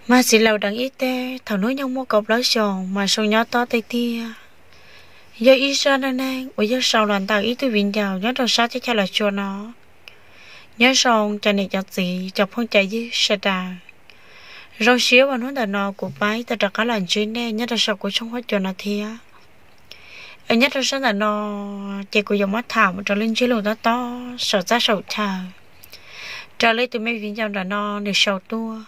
Mas txiv laus deev ib teg thaum hnub nyoog muaj kaum plaub xyoos mas sau nyob tob tiag tiag. Yog ib zaj neej neeg uas yog sau los ntawm ib tug viv ncaus nyob rau sab teb chaws Los Tsuas no. Nyob zoo cov niam cov txiv cov phooj cov ywg sawv daws. Zoo siab uas hnub ntawm no kuv pab tau rov qab los ntsib nej nyob rau saum kuv tshooj huab cua no thiab. Nyob rau sab ntawm no ces kuv yuav muab tham mus rau lub ntsiab lus tob tob saum txaj saum chaw, raws li tus me viv ncaus ntawm no nws sau tuaj.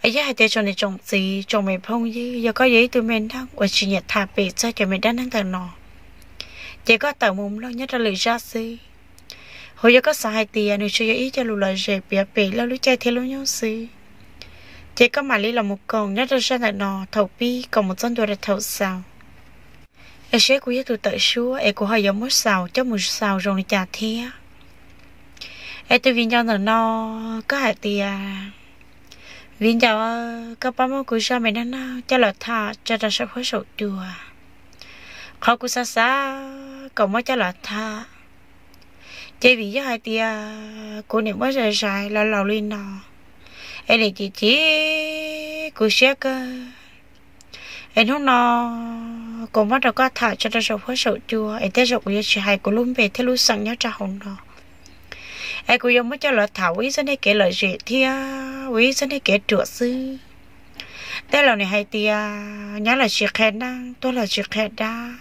Yog hais tias tsoom niam tsoom txiv tsoom me phooj ywg, yog koj yog ib tug me neeg uas tsis nyiam tham pem txog cov me dab neeg ntawm no, ces koj tawm mus mloog nyob rau lwm zaj xwb. Hos yog koj xav hais tias nws tsuas yog ib co lus lom zem piav pem lub caij thiab lub nyoog xwb, ces koj mam li los mus koom nyob rau zaj ntawm no thaum pib kom mus txog ntua rau thaum xaus. Es seb kuv yog tus tawm suab es kuv ho yuav muab xaus coj mus xaus zoo li cas thiab. Es tus viv ncaus ntawm no, koj hais tias, viv ncaus, koj pab muab kuv zaj me dab neeg coj los tham tso rau saum huab saum cua. Qhov kuv xav xav kom muab coj los tham, ces vim yog hais tias kuv niam muab zais zais los laus li no, es nim cim cim kuv siab kawg. Es hnub no kuv muab rau koj tham tso rau saum huab saum cua, es tej zaum kuv yuav tsis hais kuv lub npe thiab lub xeem nyob rau hauv no. Es kuv yuav muab coj los tham ua ib txoj neej kev lom zem thiab ua ib txoj neej kev ruam xwb. Tej laus nim hais tias, nyob los tsis qhia neej, tuag los tsis qhia dab.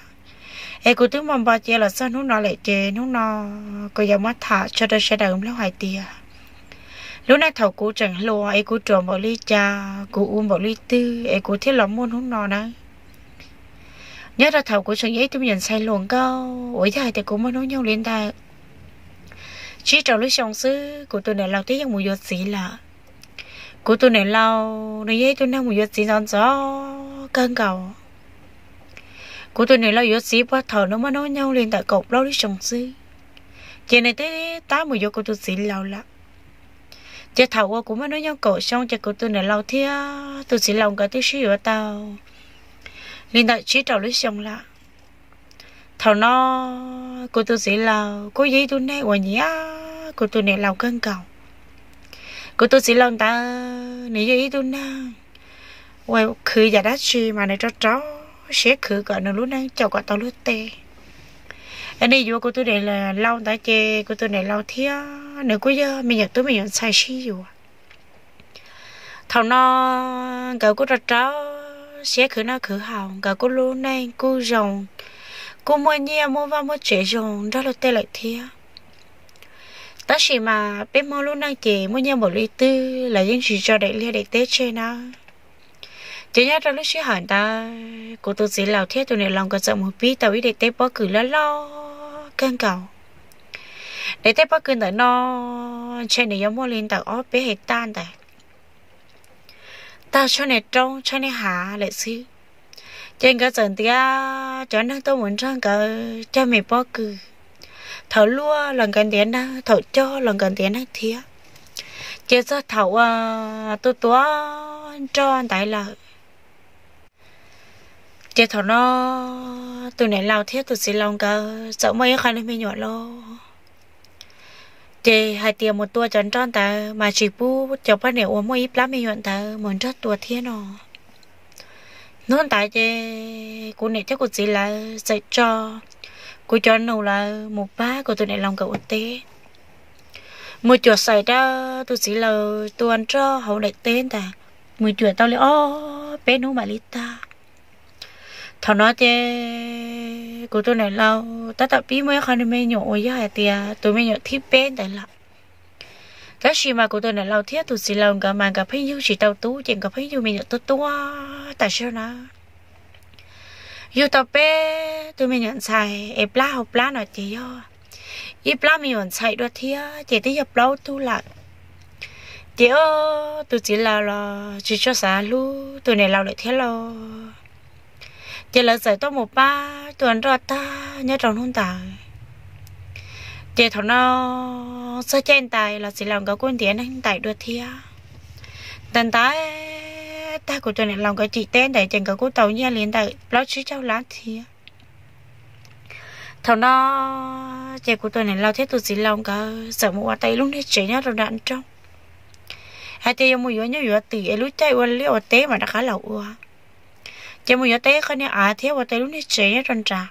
Es kuv twb muaj npo cia los txog hnub no lawm ces hnub no kuv yuav muab tham tso rau sawv daws mloog hais tias, lub neej thaum kuv tseem hluas es kuv ruam npaum li cas, kuv ua npaum li twg es kuv thiaj los muaj hnub no na. Nyob rau thaum kuv tseem yog ib tug me nyuam ntxhais hluas nkauj uas yog hais tias kuv muaj hnub nyoog li ntawm tsib rau lub xyoo xwb, kuv tus niam laus twb yeej mus yuav txiv lawm. Kuv tus niam laus nws yog ib tug neeg mus yuav txiv ntxov ntxov kawg nkaus. Kuv tus niam laus yuav txiv puag thaum nws muaj hnub nyoog li ntawm kaum plaub lub xyoo xwb, ces nws twb tab mus yuav kuv tus txiv laus lawm. Ces thaum uas kuv muaj hnub nyoog kaum xyoo ces kuv tus niam laus thiab tus txiv laus nkawd twb sib yuav tau li ntawm tsib rau lub xyoo lawm. Thaum no kuv tus txiv laus kuj yog ib tug neeg uas nyiam kuv tus niam laus kawg nkaus. Kuv tus txiv laus ntawd nws yog ib tug neeg uas khwv yam dab tsi mas nws rau rau siab khwv kom nws lub neej caum kom tau luag tej. Nws yuav kuv tus niam laus ntawd ces kuv tus niam laus thiab nws kuj yog me nyuam tub me nyuam ntxhais sib yuav. Thaum no nkawd kuj rau rau siab khwv noj khwv haus, nkawd kuj lub neej kuj zoo, kuj muaj nyiaj muaj vaj muaj tsev zoo nrog luag tej lawm thiab. Tab sis mas peb Hmoob lub neej ces muaj nyiaj npaum li twg los yeej tsis tso daim liaj daim teb tseg nawb. Ces nyob rau lub sij hawm ntawd kuv tus txiv laus thiab tus niam laus nkawd txawm mus pib tau ib daim teb pob kws loj loj kawg nkaus. Daim teb pob kws ntawm no ntshe nws yuav muaj li ntawm ob peb hais taj ntawd, tag tshaj niag roob tshaj niag hav lawm xwb. Ces nkawd txawm ntiav cov neeg tuaj mus nrog nkawd cog me pob kws. Thaum luaj los nkawd ntiav neeg, thaum cog los nkawd ntiav neeg thiab. Ces txog thaum uas tua tua nroj ntawd lawm, ces thaum no tus niam laus thiab tus txiv laus nkawd txawm muaj ib qho niag me nyuam lauj. Ces hais tias mus tua cov nroj ntawd mas tsis pub cov poj niam uas muaj ib plab me nyuam ntawd mus nrog tua thiab no. Hnub ntawd ces kuv niam thiab kuv txiv lawv txawm tso kuv cov nus lawv mus pab kuv tus niam laus nkawd ua teb, mus cuam xaim rau tus txiv laus tua nroj hauv daim teb ntawd, mus cuam tau li ob peb hnub mam li tag. Thaum no ces kuv tus niam laus tab tom pib muaj ib qho niag me nyuam uas yog hais tias tus me nyuam thib peb ntawd lawm. Tab sis mas kuv tus niam laus thiab tus txiv laus nkawd mas nkawd pheej yug tsis tau tub ces nkawd pheej yug me nyuam tuab tuab tam sim no. Yug tau peb tug me nyuam ntxhais es plab hauv plab no ces yog ib plab me nyuam ntxhais dua thiab ces twb yog plaub tug lawm. Ces tus txiv laus los tsis tshua xav hlub tus niam laus lawm thiab lauj. Ces lawv txawm tuaj mus pab tua nroj tag nyob rau hnub ntawd. Ces thaum no txog caij ntais los txiv laus nkawd kuj ntiav neeg ntais dua thiab. Ntais ntais tag kuv tus niam laus nkawd cim teb ntawd ces nkawd kuj tau nyiaj li ntawm plaub tsib caug lab thiab. Thaum no ces kuv tus niam laus thiab tus txiv laus nkawd txawm mus ua tau ib lub niag tsev nyob rau nram nroog. hais tias yuav mus yuav nyuj yuav twm es lub caij ua liaj ua teb mam rov qab los ua. Ces mus yuav tau ib qho niag av thiab ua tau lub niag tsev nyob rau nrad.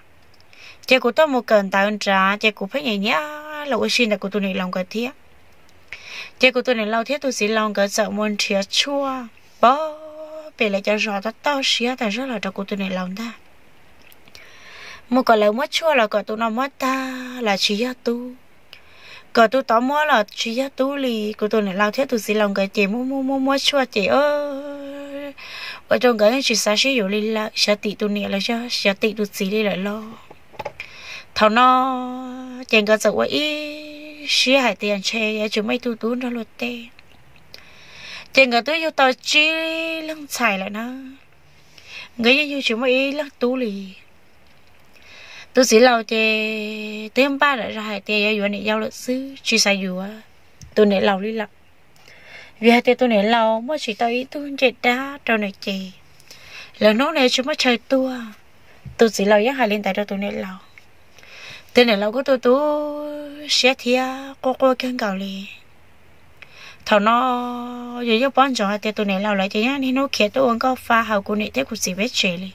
Ces kuv tuaj mus kawm ntawv nrad ces kuv pheej nyiam nyiam los ua si ntawm kuv tus niam laus nkawd thiab. Ces kuv tus niam laus thiab tus txiv laus nkawd txawm mus nrhiav tshuaj pem lawv cov zos toj toj siab tas zog los rau kuv tus niam laus ntag. Mus kom lawv muab tshuaj los kom tus no muab tag los tsis yog tub, kom tus tod muab los tsis yog tub li. Kuv tus niam laus thiab tus txiv laus nkawd ces muab muab muab muab tshuaj ces ua rau nkawd yeej tsis xav sib yuav li lawm, xyov tim tus niam los xyov tim tus txiv li lawm los. Thaum no ces nkawd txawm ua ib siab hais tias ntshe yuav tsis muaj ib tug tub nrog luag tej. Ces nkawd twb yug tau tsib leeg ntxhais lawm na, nkawd yeej yug tsis muaj ib leeg tub li. Tus txiv laus ces twb npaj lawm zog hais tias yuav yuav niam yau lawm xwb, tsis xav yuav tus niam laus li lawm, vim hais tias tus niam laus muaj tsis tau ib tug ncej dab rau nws ces lwm hnub nws tsis muaj chaw tuag. Tus txiv laus yeej hais li ntawd rau tus niam laus. Tus niam laus kuj tu tu siab thiab quaj quaj kawg nkaus li. Thaum no yus yeej paub ntsoov hais tias tus niam laus lawv ces yeej niaj hnub khiav tuaj ua nkauj fa hauv kuv niam thiab kuv txiv peb tsev li.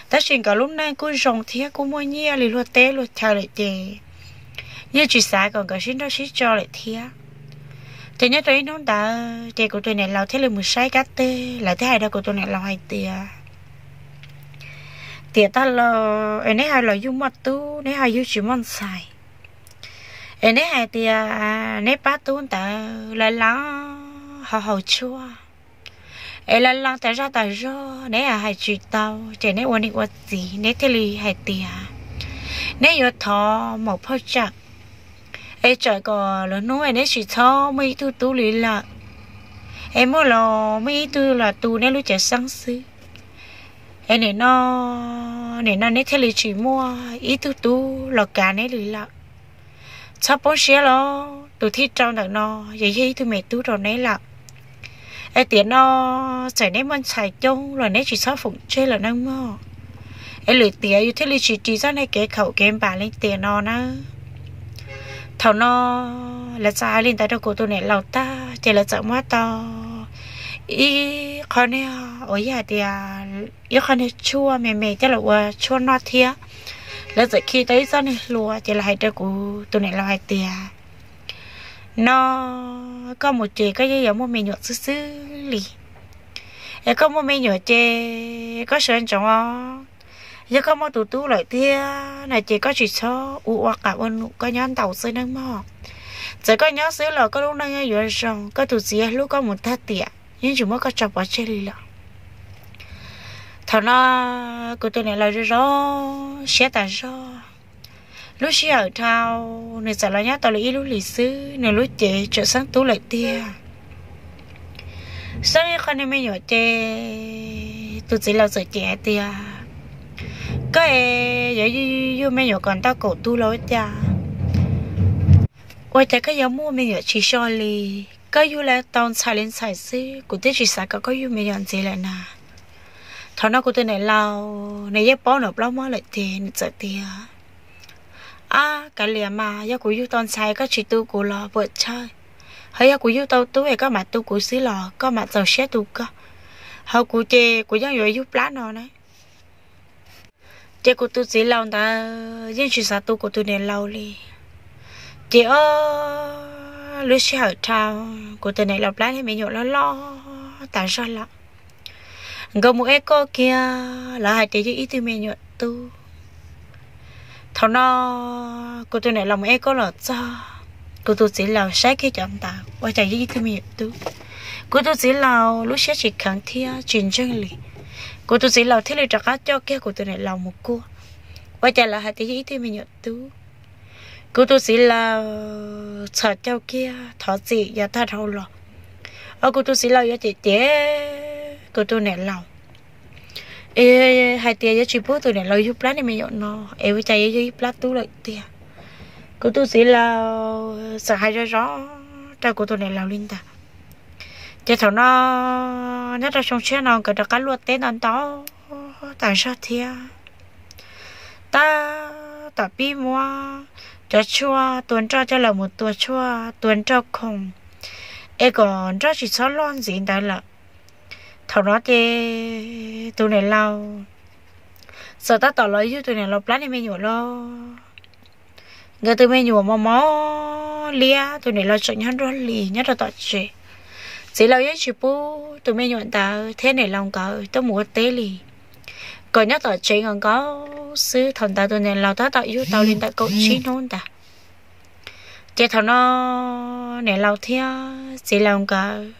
Tab sis nkawd lub neej kuj zoo thiab kuj muaj nyiaj li luag teb luag chaw lawm ces yeej tsis xav kom nkawd sib nrauj sib tso lawm thiab. Ces nyob rau ib hnub ntawd ces kuv tus niam laus thiaj li mus saib kab teg, lawv thiaj hais rau kuv tus niam laus hais tias, tiam tag los es neb ho los yug muaj tub, neb ho yug tsis muaj ntxhais, es neb hais tias neb pab tub ntawd lawv los ho haus tshuaj es lawv los tas zog tas zog, neb hais tsis tau, ces neb ua niam ua txiv neb thiaj li hais tias neb yuav thov maum phauj tsawm, es tsawm kom lwm hnub es neb tsis txhob muaj ib tug tub li lawm, es muaj los muaj ib tug los tu neb lub cev xeeb xwb. Es nim no, nim no neb thiaj li tsis muaj ib tug tub los kav neb li lawm. Txhob poob siab los tus thib rau ntawm no yog yog ib tug me tub rau neb lawm. Es tiam no txawm neb muaj ntxhais coob los neb tsis txhob foom tseg lawm nawb mog. Es lwm tiam yus thiaj li tsis ris txoj niag kev khaum kev npam li tiam no na. Thaum no lawv txawm hais li ntawd rau kuv tus niam laus tag ces lawv txawm muab tau ib qho niag uas yog hais tias ib qho niag tshuaj me me coj los ua tshuaj noj thiab. Lawv txawm khi tau ib txoj niag hlua ces lawv hais rau kuv tus niam laus hais tias, no koj mus ces koj yeej yuav muaj me nyuam xwb xwb li. Es koj muaj me nyuam ces koj sawv ntsoov os. Yog koj muaj tus tub lawm tiag no ces koj tsis txhob ua ua qam ua num, koj nyob ntaus xwb nawb mog. Txawm koj nyob xwb los koj lub neej yuav zoo, koj tus txiv yuav hlub koj mus tag tiam, yeej tsis muab koj tso pov tseg li lawm. Thaum no kuv tus niam laus zoo zoo siab tas zog. Lub sij hawm dhau, nws txawm los nyob tau li ib lub hlis xwb nws lub cev tseem xeeb tub lawm tiag. Xeeb ib qho niag me nyuam ces tus txiv laus txawm cem hais tias, koj es yuav yug me nyuam kom ntau kaum tug los ua cas, ua cas koj yuav muaj me nyuam tsis so li? Koj yug lawv tau ntxhais li ntxhais xwb, kuv twb tsis xav kom koj yug me nyuam ntxiv lawm na. Thaum no kuv tus niam laus nws yeej paub nws plaub muag lawm ces nws txawm tias, ab kav liam mas, yog kuv yug tau ntxhais koj tsis tu kuv los puas tsawg? Ho yog kuv yug tau tub es koj mam tu kuv xwb los koj mam txaus siab tu koj, ho kuv ces kuv yeej yuav yug plab no na. Ces kuv tus txiv laus ntawd yeej tsis xav tu kuv tus niam laus li. Ces ob lub sij hawm dhau, kuv tus niam laus plab niag me nyuam loj loj tas zog lawm. Nkawd mus eb koj kiag, lawv hais tias yog ib tug me nyuam tub. Thaum no kuv tus niam laus mus eb koj los txog, kuv tus txiv laus saib kiag cov ntawd ua cas yog ib tug me nyuam tub. Kuv tus txiv laus lub siab tsis kheev thiab tsis ntseeg li. Kuv tus txiv laus thiaj li rov qab coj kiag kuv tus niam laus mus kuaj, ua cas lawv hais tias yog ib tug me nyuam tub. Kuv tus txiv laus txhos caug kiag thov txim yav tag dhau los, es kuv tus txiv laus yuav cem cem kuv tus niam laus, es hais tias yuav tsis pub tus niam laus yug plab niag me nyuam no, es ua cas yuav yug ib plab tub lawm tiag. Kuv tus txiv laus txawm hais zoo zoo rau kuv tus niam laus li ntawd. Ces thaum no nyob rau xyoo tshiab no nkawd rov qab luaj teb ntau ntau tas zog thiab. Tab tom pib muab cov tshuaj tua nroj coj los mus tua tshuaj tua nroj khoom, es kom nroj tsis txhob loj ntxiv ntawd lawm. Thaum no ces tus niam laus txawm tab tom los yug tus niam laus plab niag me nyuam los. Nkawd tus me nyuam mos mos liab, tus niam laus tseem nyob nruab hlis nyob rau tom tsev. Txiv laus yeej tsis pub tus me nyuam ntawd thiab niam laus nkawd tuaj mus ua teb li, kom nyob tom tsev nkaus nkaus xwb. Thaum ntawd tus niam laus tab tom yug tau li ntawm kaum tsib hnub ntawd. Ces thaum no niam laus thiab txiv laus nkawd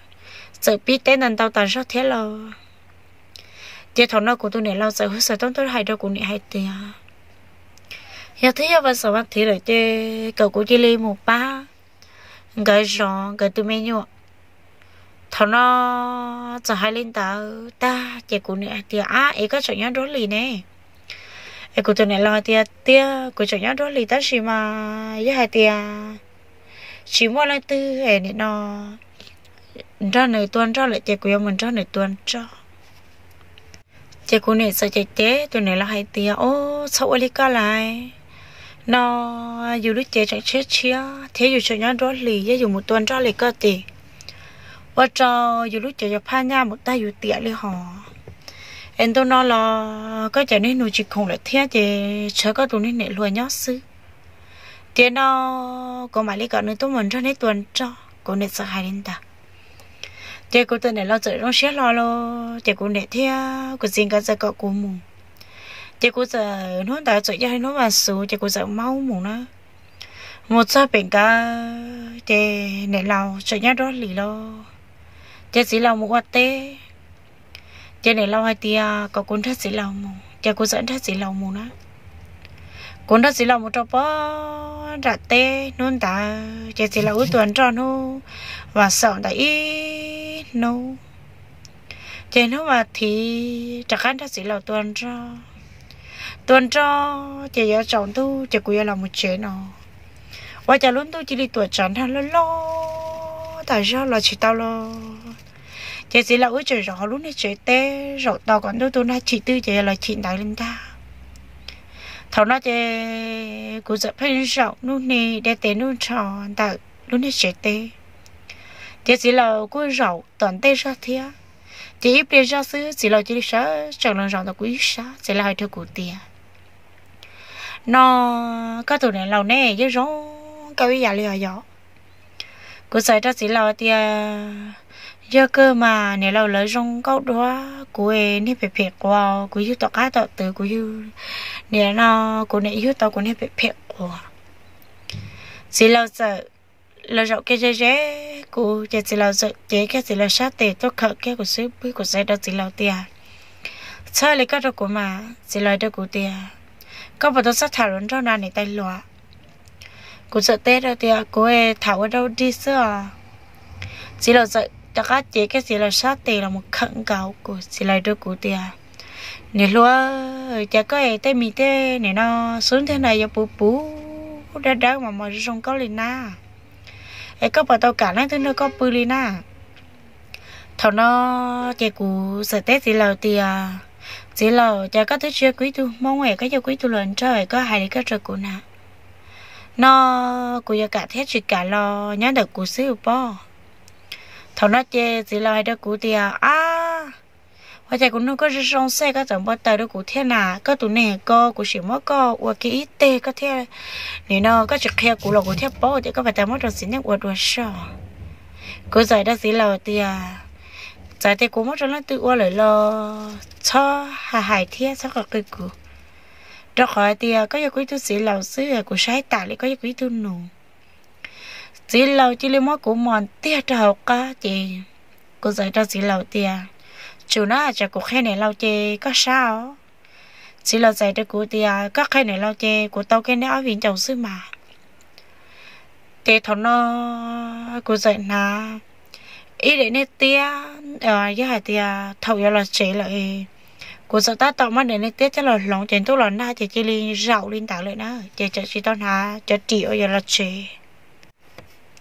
txawm pib teb ntau ntau tas zog thiab los. Ces thaum no kuv tus niam laus txawm hu xov tooj tuaj hais rau kuv niam hais tias, yog twb yog vas xaum vas thiv lawm ces kom kuv cia li mus pab nkawd zov nkawd tus me nyuam. Thaum no txawm hais li ntawd tag ces kuv niam hais tias, ab, es koj tseem nyob nruab hlis ne? Es kuv tus niam laus hais tias, tiag, kuv tseem nyob nruab hlis tab sis mas yog hais tias tsis muaj leej twg es nim no nrog nws tua nroj lawm ces kuv yuav mus nrog nws tua nroj. Ces kuv niam txawm cem cem tus niam laus hais tias, ub, txhob ua li koj lawm, no yus lub cev tseem tshiab tshiab thiab yus tseem nyob nruab hlis, yog yus mus tua nroj li koj ces ua rau yus lub cev yuav phaj nyaj mus tag yus tiam li hos. Es ntu no los koj cov niag nus tsis khoom lawm thiab ces tshuav koj tus niag niam hluas nyob xwb. Tiam no kuv mam li kom nws tuaj mus nrog neb tua nroj. Kuv niam txawm hais li ntawd. Ces kuv tus niam laus txawm zoo siab hlo los, ces kuv niam thiab kuv txiv nkawd txawm kom kuv mus. Ces kuv txawm, hnub ntawd txawm yog hnub vas xuv ces kuv txawm maub mus na. Mus txog pem nkawd ces niam laus tseem nyob nruab hlis los, ces txiv laus mus ua teb. Ces niam laus hais tias kom kuv nrog txiv laus mus, ces kuv txawm nrog txiv laus mus na. Kuv nrog txiv laus mus rau pob nram teb hnub ntawd, ces txiv laus wb tua nroj hnub vas xaum ntawd ib hnub. Ces hnub vas thiv rov qab nrog txiv laus tua nroj. Tua nroj ces yuav tsaus ntuj ces kuv yuav los mus tsev no. Ua cas lub ntuj cia li tuam tsam nrog loj loj tas zog los tsis tau los. Ces txiv laus wb tseem zaum hauv lub niag tsev teb zaum tos kom ntuj tu nag chim twg ces yuav los chim ntawd li ntag. Thaum no ces kuv txawm pheej zaum nuj hni deb tes nuj nrho ntawm lub niag tsev teb. Ces txiv laus kuj zaum tom ntej zog thiab. Ces ib pliag zog xwb txiv laus cia li sawv tsees los zaum ntawm kuv ib sab, txiv laus hais rau kuv tias, no koj tus niam laus ne yeej zoo nkauj ib yam li os yom. Kuv txawm rau txiv laus tias, yog kawg mas niam laus lawv zoo nkauj dua, kuv niag phem phem quas, kuv yug tom qab tom twv kuv yug, nim no kuv niam yug tau kuv niag phem phem quas. Txiv laus txawm los zaum kiag ze ze kuv, ces txiv laus txawm cev kiag txiv laus sab tes tuaj khawm kiag kuv xub pwg. Kuv txawm rau txiv laus tias, txhob li koj rau kuv mas. Txiv laus rau kuv tias, koj puas tau txawj tham hluas nraug na niam tais hluas? Kuv txawm teb rau tias, kuv tham ua rau dig xwb os. Txiv laus txawm rov qab cev kiag txiv laus sab tes los mus khawm nkaus kuv, txiv laus rau kuv tias, niam hluas, cas koj es tej mis tej nim no xub ntiag no yuav puv puv dawb dawb mos mos zoo nkauj li na, es koj puas tau kam leej twg nrog koj pw li na? Thaum no ces kuv txawm teb txiv laus tias, txiv laus, cas koj twb tsis yog kuv ib tug hmoob es koj yog kuv ib tug hluas nraug es koj hais li koj rau kuv na, no kuv yuav kam thiab tsis kam los nyob ntawm kuv xwb pob. Thaum no ces txiv laus hais rau kuv tias, ab, ua cas kuv nug koj zoo zoo xwb koj txawm npau taws rau kuv thiab na, koj tus neeg ko kuv sim muab koj ua kiag ib teg koj thiaj, nim no koj tsis qhia kuv los kuv thiaj paub tias koj puas tau muab rau txiv neej ua dua soj. Kuv txawm rau txiv laus tias, txawm tias kuv muab rau leej twg ua lawm los txhob hais thiab txhob qw qw kuv, rau qhov hais tias koj yog kuv ib tug txiv laus xwb, kuv saib tas li koj yog kuv ib tug nus. Txiv laus cia li muab kuv mos ntiag rau hauv qab ces kuv txawm rau txiv laus tias, tsum na, tsam kuv qhia niam laus ces koj sab os. Txiv laus txawm rau kuv tias, koj qhia niam laus ces kuv tau kiag neb ob viv ncaus xwb mas. Ces thaum no kuv txawm hnav ib daim niag tiab, yog hais tias thaum yuav los tsev lawm, kuv txawm tab tom muab daim niag tiab coj los hloov ces ntuj los nag ces cia li zaum li ntawd lawm na, ces txawm tsis tau hnav cov ris uas yuav los tsev.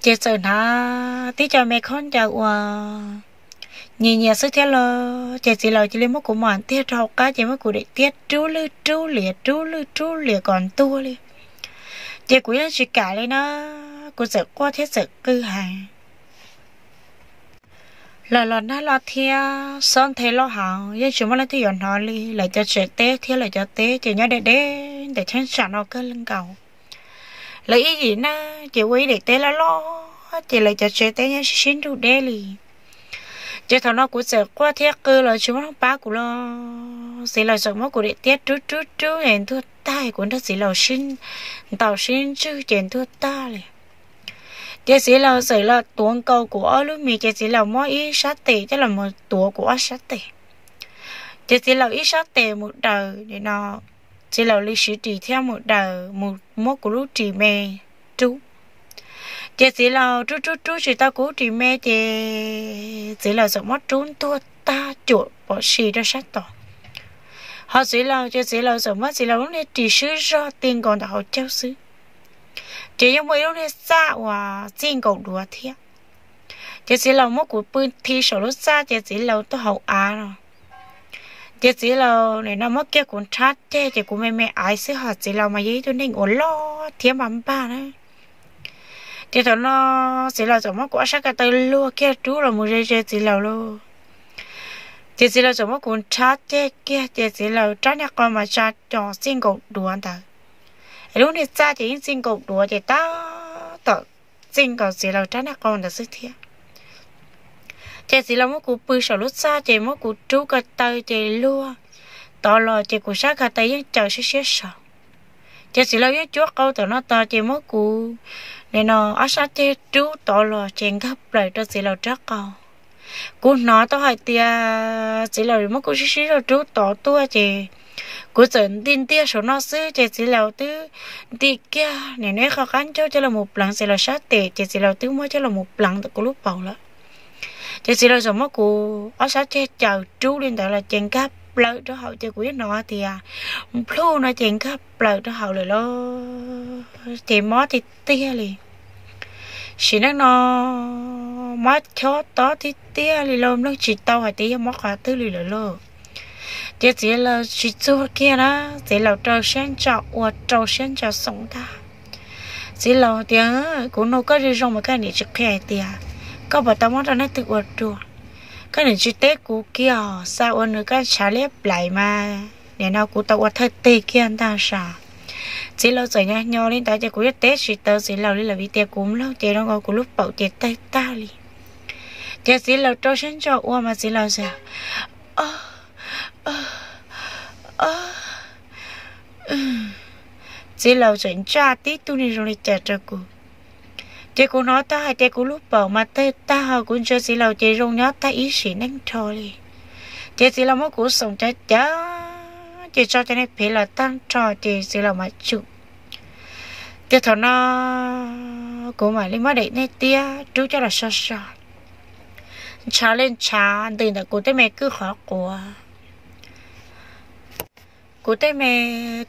Ces txawm hnav tib co me khaub ncaws uas nyias nyias xwb thiab los, ces txiv laus cia li muab kuv mos ntiag rau hauv qab ces muab kuv daim tiab rub lwj rub liam rub lwj rub liam kom ntuag li. Ces kuv yeej tsis kam li na, kuv txawm quaj thiab txawm qw heev. Lawv los nag los thiab xob nthe loj heev, yeej tsis muaj leej twg yuav hnov li. Lawv cov tsev teb thiab lawv cov teb ces nyob deb deb ntawm cheeb tsam no kawg li nkaus. Lawv ib yim neeg ces ua ib daim teb loj loj, ces lawv cov tsev teb nyob sib sib nrug deb li. Ces thaum no kuv txawm quaj thiab qw los tsis muaj neeg pab kuv los, txiv laus txawm muab kuv daim tiab rub rub rub es ntuag tag, kuv nrog txiv laus sib ntaus sib ntswg ces ntuag tag li. Ces txiv laus txawm los tuav nkaus kuv ob lub mis, ces txiv laus muab ib sab tes coj los mus tuav kuv ob sab tes. Ces txiv laus ib sab tes mus daws no, txiv laus li siv ris thiab mus daws mus muab kuv lub ris me rub. Ces txiv laus rub rub rub tsis tau kuv lub ris me, ces txiv laus txawm muab rub ntuag tag cuam pom si rau sab tod. Ho txiv laus ces txiv laus txawm muab txiv laus lub niag ris swb zog ti nkaus ntawm hauv caug xwb, ces yeej muaj ib lub niag txaj uas txij nkaus duav thiab. Ces txiv laus muab kuv pw thi saum lub txaj, ces txiv laus tuaj hauv av no. Ces txiv laus nim no muab kiag kuv nrhab ceg, ces kuv me me aiv xwb, ho txiv laus mas yog ib tug neeg uas loj thiab npag npag na. Ces thaum no txiv laus txawm muab kuv ob sab ko taw luag kiag rub los mus ze ze txiv laus lauj. Ces txiv laus txawm muab kuv nrhab ceg kiag, ces txiv laus rab niag qau mas tsa cos txij nkaus duav ntawd. Es lub niag txaj ces yeej txij nkaus duav, ces tab tom txij nkaus txiv laus rab niag qau ntawd xwb thiab. Ces txiv laus muab kuv pw saum lub txaj, ces muab kuv rub ko taw ces luag tod los, ces kuv sab ko taw yeej caws siab siab saud. Ces txiv laus yeej cuab qau tom no tos, ces muab kuv nim no ob sab ceg rub tod los, ces nkag plaws rau txiv laus rab qau. Kuv hnov tau hais tias txiv laus muab kuv sib sib zog rub tod tuaj, ces kuv txawm nti ntiag saum no xwb, ces txiv laus twb nti kiag nim no ib qho qab ncaug coj los mus pleev txiv laus sab tes, ces txiv laus twb muab coj los mus pleev ntawm kuv lub paum lawm. Ces txiv laus txawm muab kuv ob sab ceg caws rub li ntawd los, ces nkag plaws rau hauv, ces kuv yeej hnov tias nplhuj no ces nkag plaws rau hauv lawm lauj, ces mob tiag tiag li. Sim neej no mob chob tob tiag tiag li lauj, mloog tsis tau hais tias yog mob qhov twg li lawm lauj. Ces txiv laus tsis txuag kiag na, txiv laus rau siab ntso ua rau siab ntso xoom ntag. Txiv laus tias, kuv nug koj zoo zoo mas koj niam tsis qhia hais tias koj puas tau mob rau leej twg ua dua. Koj niam tsis teb kuv kiag, xa ua nws koj ntshav liab plais mas nim no kuv tau ua thawj teg kiag ntag sav. Txiv laus txawm nyo nyo li ntawd, ces kuv yeej teb tsis tau txiv laus li lawm, vim tias kuv mloog ces zoo nkaus kuv lub paum ces tawg tag li. Ces txiv laus rau siab ntso ua mas txiv laus xav, txiv laus tseem ntsaj tib tug niag zoo li cas rau kuv. Ces kuv hnov tau hais tias kuv lub paum mas tawg tag, ho kuv ntsia txiv laus ces zoo nyob tag ib sim neej nrho li. Ces txiv laus muab kuv xoom cov cawv, ces tso cov niag phev los tag nrho, ces txiv laus mam tsum. Ces thaum no kuv mam li muab daim niag tiab rub coj los so so, ntshav li ntshav ntws ntawm kuv tej me kwj qhov quav. Kuv tej me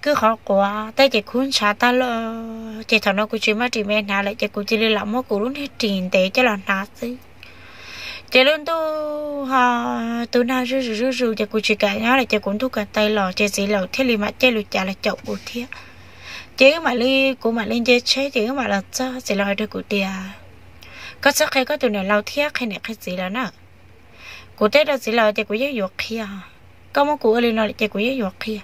kwj qhov quav tej ces kub ntshav tag lawm, ces thaum no kuv tsis muaj ris me hnav lawm, ces kuv cia li lam muab kuv lub niag ris ntev coj los hnav xwb. Ces lub ntuj ho tu nag zuj zus zuj zus, ces kuv tsis kam nyob lawm, ces kuv ntuj ko taw los, ces txiv laus thiaj li mam caij lub cav los caum kuv thiab. Ces wb mam li, kuv mam li nce tsheb, ces wb mam los txog, txiv laus hais rau kuv tias, koj txhob qhia koj tus niam laus thiab qhia niam qhia txiv lawm na. Kuv teb rau txiv laus tias kuv yeej yuav qhia, koj muab kuv ua li no lawm ces kuv yeej yuav qhia.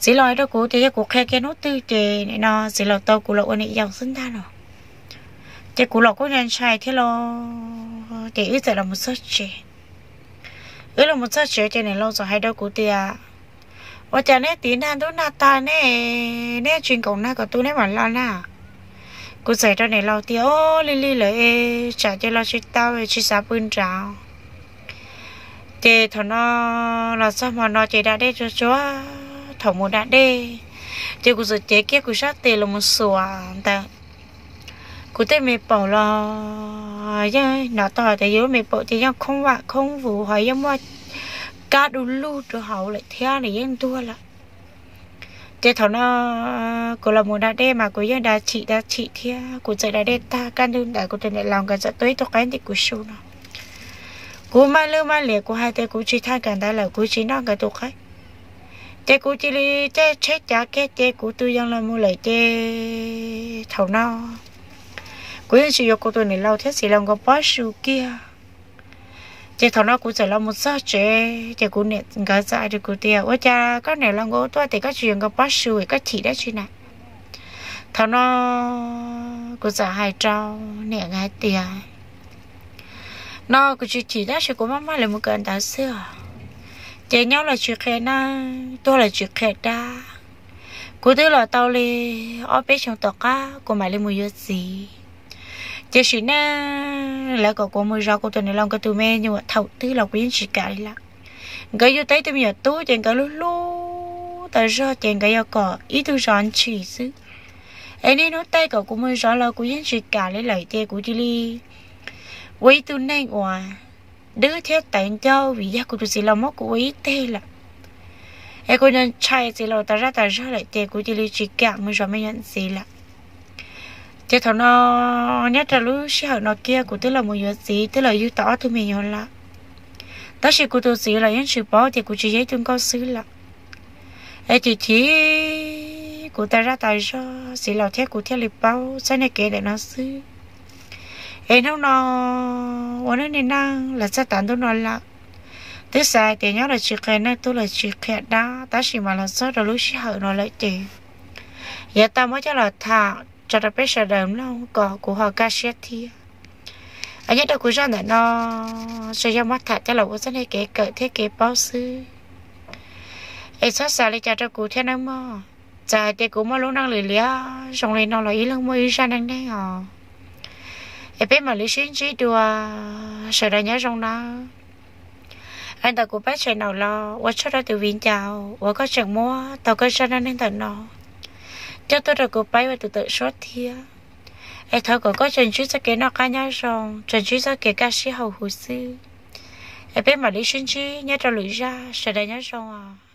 Txiv laus hais rau kuv tias yog kuv qhia kiag hnub twg ces nim no txiv laus tau kuv los ua niam yau xwb ntag no. Ces kuv los kuj ntshai ntshai thiab los, ces wb txawm los mus txog tsev. Wb los mus txog tsev ces niam laus txawm hais rau kuv tias, ua cas neb tiv nag ntub nag tag ne, neb tsis nkaum nag kom tu neb mam los na? Kuv txawm hais rau niam laus tias, o, lig lig lawm es tsam ces los tsis tau, tsis xav pw nrad. Ces thaum no los txog hmo no ces da dej tsuag tsuag, thaum mus da dej, ces kuv txawm cev kiag kuv sab tes los mus xuas ntawm kuv tej me paum los yeej hnov tau hais tias yus lub me paum ces yeej khoob vam khoob vus ho yeej muaj kab du lug rau hauv lawm thiab nws yeej ntuag lawm. Ces thaum no kuv los mus da dej mas kuv yeej da chim da chim thiab, kuv txawm da dej tag kaj ntug ntawd kuv tus niam laus nkawd txawm tuaj ib tug qaib ntim kuv su no. Kuv maj lwj maj liam, kuv hais tias kuv tsis thaj nkawd ntawd lawm, kuv tsis noj nkawd tus qaib. Ces kuv cia li caij tsheb cav kiag ces kuv tus yees los mus lawm. Ces thaum no kuv yeej tsis yuav kuv tus niam laus thiab txiv laus nkawd pob su kiag. Ces thaum no kuv txawm los mus txog tsev ces kuv niam nkawd txawm hais rau kuv tias, ua cas koj niam los nkawd tuaj ces koj tsis yuav nkawd pob su, koj chim dab tsi na? Thaum no kuv txawm hais rau niam nkawd hais tias, no kuv tsis chim tab sis kuv maj maj li mus kawm ntawv xwb os. Ces nyob los tsis qhia neej, tuag los tsis qhia dab. Kuv twb los tau li ob peb xyoos tom qab kuv mam li mus yuav txiv. Ces sim neej lawv kom kuv mus zov kuv tus niam laus nkawd tus me nyuam thaum twg los kuv yeej tsis kam li lawm. Nkawd yug tau ib tug me nyuam tub ces nkawd hlub hlub tas zog ces nkawd yuav kom ib tug zov ntshis xwb. Es niaj hnub tej kom kuv mus zov los kuv yeej tsis kam li lawm ces kuv cia li ua ib tug neeg uas dwb thiab tawv ncauj vim yog kuv tus txiv laus muab kuv ua ib teg lawm. Es kuv ntshai txiv laus tas zaj tas zog lawm ces kuv cia li tsis kam mus zov me nyuam ntxiv lawm. Ces thaum no nyob rau lub sij hawm no kiag kuv twb los mus yuav txiv twb los yug tau ob tug me nyuam lawm. Tab sis kuv tus txiv los yeej tsis paub tias kuv tsis yog ib tug nkauj xwb lawm. Es chim chim kuv tas zaj tas zog txiv laus thiab kuv thiaj li paub txoj niag kev ntawm no xwb. Es hnub no ua neej niaj neej los txog tav ntuj no lawm, twb xav tias nyob los tsis qhia neej, tuag los tsis qhia dab, tab sis mas los txog rau lub sij hawm no lawm ces yuav tau muab coj los tham tso rau peb sawv daws mloog kom kuv ho kaj siab thiab. Nyob rau kuv zaj ntawm no tsuas yog muab tham coj los ua txoj niag kev kawm thiab kev paub xwb. Es txhob xav li cas rau kuv thiab nawb mog. Txawm hais tias kuv muaj lub neej li liam zoo li no los ib leeg muaj ib zaj neej neeg os. Es peb mam li sib ntsib dua, sawv daws nyob zoo nawb. Es ntawm kuv pab tsev neeg los ua tsaug rau tus viv ncaus uas koj tseem muab tau koj zaj neej neeg ntawm no coj tuaj rau kuv pab ua tus tawm suab thiab. Es thov kom koj tsuas ntsib txoj kev noj qab nyob zoo, tsuas ntsib txoj kev kaj siab hauv huv xwb. Es peb mam li sib ntsib nyob rau lwm zaj, sawv daws nyob zoo os.